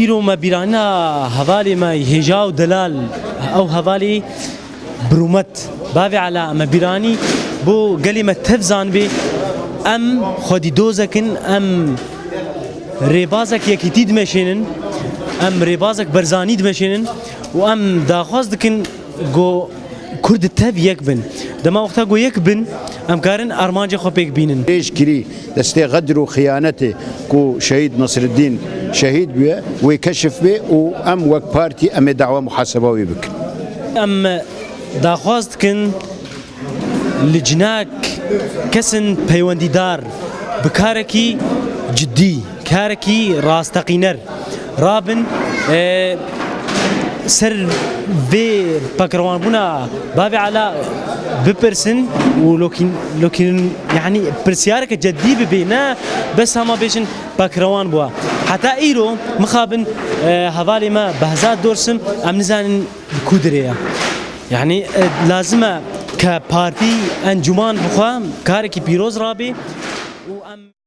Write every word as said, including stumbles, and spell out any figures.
Îro me bîranîna hevalê me hêja û delal, ew hevalê bi rûmet, bavê Ela, me bîranî bo gelê me tev zanibê, em xwedî dozek in, em rêbazek yekîtî dimeşênin, em rêbazek berzanî dimeşênin û em daxwaz dikin ku Kurd tev yek bin. Dema wexta ku yek bin, em karin armancê xwe pêk bînin. Dirêj kirî destê xedr û xiyanetê ku Şehîd Nasreddîn şehîd bûye, wê keşif bê û em wek partî em ê dawa muhaseba wê bikin. Em daxwaz dikin li cinak kesin peywendîdar bi karekî cidî, karekî rasteqîner rabin, e, ser vê pekrewanbûna bavê Ela bipirsin û lokîn-, lokîn-, yanî pirsyareke cedî bibe, ne bes hema bêjin pekrewan bûa. Heta îro mixabin, e, hevalê me Behzad Dorsim, em nizanin li ku dirê ye. Yanî, e, lazim e ke partî, encûman bi xwe karekî pîroz rabê û em